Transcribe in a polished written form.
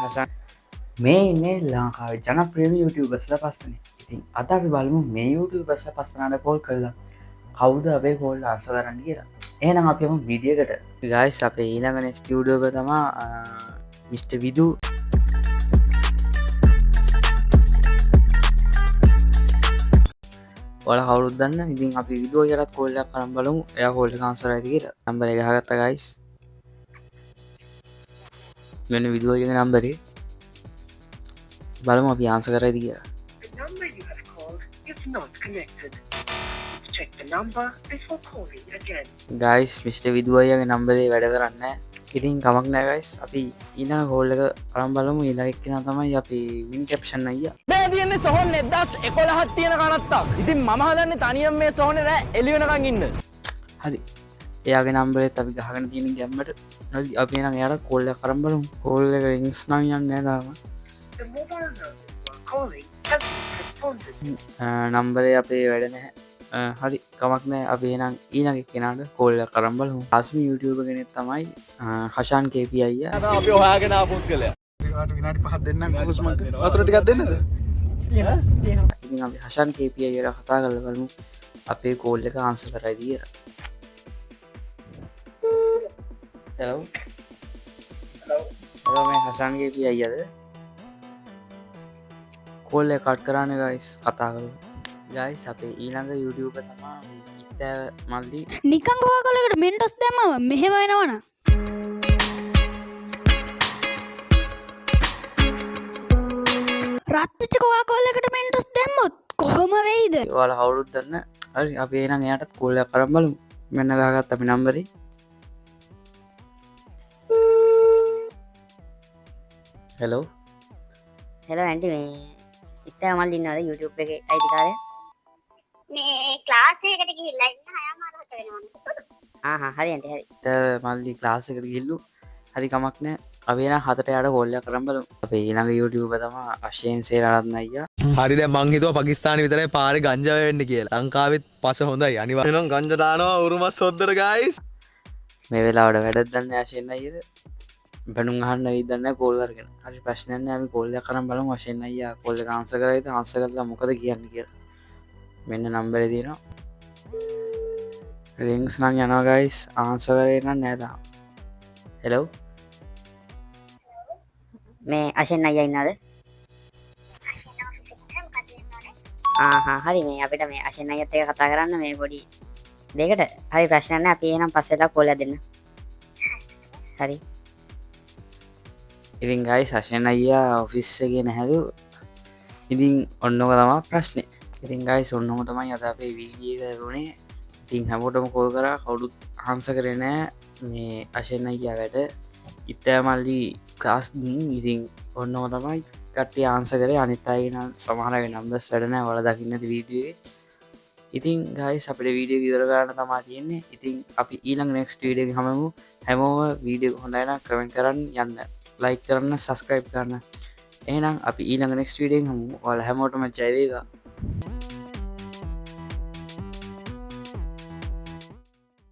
හෂාන්. මේ ඉන්නේ ලංකාවේ ජනප්‍රියම YouTubersලා පස් දෙනෙක්. ඉතින් අද අපි බලමු මේ YouTubersලා පස් දෙනාට කෝල් කරලා කවුද අපේ කෝල් ආන්සර් කරන්නේ කියලා. එහෙනම් අපි යමු වීඩියෝ එකට. ගයිස් අපේ ඊළඟ නෙක්ස්ට් YouTuber තමා මිස්ටර් විදු. ඔයාලා කවුරුත් දන්න. ඉතින් අපි විදු අයියටත් කෝල් එකක් කරන් බලමු. එයා කෝල් එක ආන්සර් කරයිද කියලා. නම්බර් එක ගහගත්තා ගයිස්. මෙන්න විදු අයියගේ නම්බරේ. බලමු අපි ආන්සර් කරයිද කියලා. The number you have called is not connected. Check the number before calling again. Guys mister Vidu අයියාගේ නම්බරේ වැඩ කරන්නේ නැහැ. ඉතින් කමක් නෑ ගයිස්. අපි ඊළඟ කෝල් එක අරන් බලමු. ඊළඟ එක්කෙනා තමයි අපි මිනි කැප්ෂන් අයියා. මේ තියෙන්නේ සොහොන් 1011ක් තියෙන කනත්තක්. ඉතින් මම හදන්නේ තනියම මේ සොහොනේ රෑ එළි වෙනකන් ඉන්න. හරි. එයාගේ නම්බරේත් අපි ගහගෙන තියෙන ගැම්මට. හරි අපි එහෙනම් එයාට කෝල් එකක් අරන් බලමු. කෝල් එක රින්ග්ස් නම් යන්නේ නෑ තාම. The mobile number you are calling has not responded. නම්බරේ අපේ වැඩ නැහැ. හරි කමක් නෑ. අපි එහෙනම් ඊළඟ එක්කෙනාට කෝල් එකක් අරන් බලමු. ආසම YouTuber කෙනෙක් තමයි හෂාන් KP අයියා. අපි හොයාගෙන ආපු පුද්ගලයා. ඔයාට විනාඩි 5ක් දෙන්නම් හුස්මක්. වතුර ටිකක් දෙන්නද? ඉතින් අපි හෂාන් KP අයියාට කතා කරලා බලමු අපේ කෝල් එක ආන්සර් කරයිද කියලා. හෙලෝ. හෙලෝ මේ හෂාන් KP අයියාද? කෝල් එක කට් කරානේ ගයිස් කතා කරලා. ගයිස් අපේ ඊළඟ YouTuber තමා ඉත්තෑ මල්ලි. නිකන් කොකාකෝලා එකට මෙන්ටොස් දැම්මම මෙහෙම වෙනවනම්. රත් වෙච්ච කොකාකෝලා එකට මෙන්ටොස් දැම්මොත් කොහොම වෙයිද? ඔයාලා කවුරුත් දන්න. හරි අපි එහෙනම් එයාටත් කෝල් එකක් කරන් බලමු. මෙන්න ගහගත්ත අපි නම්බරේ. හෙලෝ. හෙලෝ ඇන්ටි, මේ ඉත්තෑ මල්ලි ඉන්නවද YouTube එකේ අයිතිකාරයා? මේ ක්ලාස් එකකට ගිහිල්ලා ඉන්න හයමාර හත වෙනවා. ආ හා හරි ඇන්ටි හරි. ඉත්තෑ මල්ලි ක්ලාස් එකට ගිහිල්ලු. හරි කමක් නෑ. අපි එහෙනම් හතට යාට කෝල් එකක් කරන් බලමු. අපේ ඊළඟ YouTuber තමා අශේන් සේනාරත්න අයියා. හරි දැන් මං හිතුවා පාකිස්තානේ විතරයි පාරේ ගංජා වෙන්නේ කියලා. ලංකාවෙත් පස හොඳයි. අනිවාර්යයෙන් නම් ගංජා දානවා උරුමස් හොද්දට ගයිස්. මේ වෙලාවට වැඩක් දන්නේ නෑ අශේන් අයියට. බැනුම් අහන්න වෙයිද දන්නේ නෑ කෝල් අරගෙන. හරි ප්‍රශ්නයක් නෑ. අපි කෝල් එකක් කරන් බලමු අශේන් අයියා කෝල් එක ආන්සර් කරයිද, ආන්සර් කරලා මොකද කියන්නේ කියලා. මෙන්න නම්බරේ තියෙනවා. රින්ග්ස් නම් යනවා ගයිස්. ආන්සර් කරේ නම් නෑ තාම. හෙලෝ. මේ අශේන් අයියා ඉන්නවද? අශේන් ඔෆිස් එකේ මොකද වෙන්න ඕනේ? ආ හා හරි මේ අපිට මේ අශේන් අයියත් එක්ක කතා කරන්න මේ පොඩි දෙයකට. හරි ප්‍රශ්නයක් නෑ. අපි එහෙනම් පස්සේ වෙලා කෝල් එකක් දෙන්න. හරි. ඉතින් ගයිස් අශේන් අයියා ඔෆිස් එකේ නැහැලු. ඉතින් ඔන්නෝක තමා ප්‍රශ්නේ. ඉතින් ගයිස් ඔන්නෝම තමයි අද අපේ වීඩියෝ එක වුණේ. ඉතින් හැමෝටම කෝල් කරා කවුරුත් ආන්සර් කරේ නෑ. මේ අශේන් අයියා වැඩ ඉත්තෑ මල්ලි ක්ලාස් දුන්. ඉතින් ඔන්නෝම තමයි කට්ටිය ආන්සර් කරේ. අනිත් අයගේ නම් සමහර අයගේ නම්බර්ස් වැඩ නෑ. ඔයාලා දකින්න ඇති වීඩියෝ එකේ. ඉතින් ගයිස් අපිට වීඩියෝ එක ඉවර කරන්න තමා තියෙන්නේ. ඉතින් අපි ඊළඟ නෙක්ස්ට් වීඩියෝ එකේ හමුවෙමු. හැමෝම වීඩියෝ එක හොඳයි නම් කමෙන්ට් කරන්න යන්න, ලයික් කරන්න, සබ්ස්ක්‍රයිබ් කරන්න. එහෙනම් අපි ඊළඟ නෙක්ස්ට් වීඩියෝ එකෙන් හමුවෙමු. ඔයාලා හැමෝටම ජය වේවා.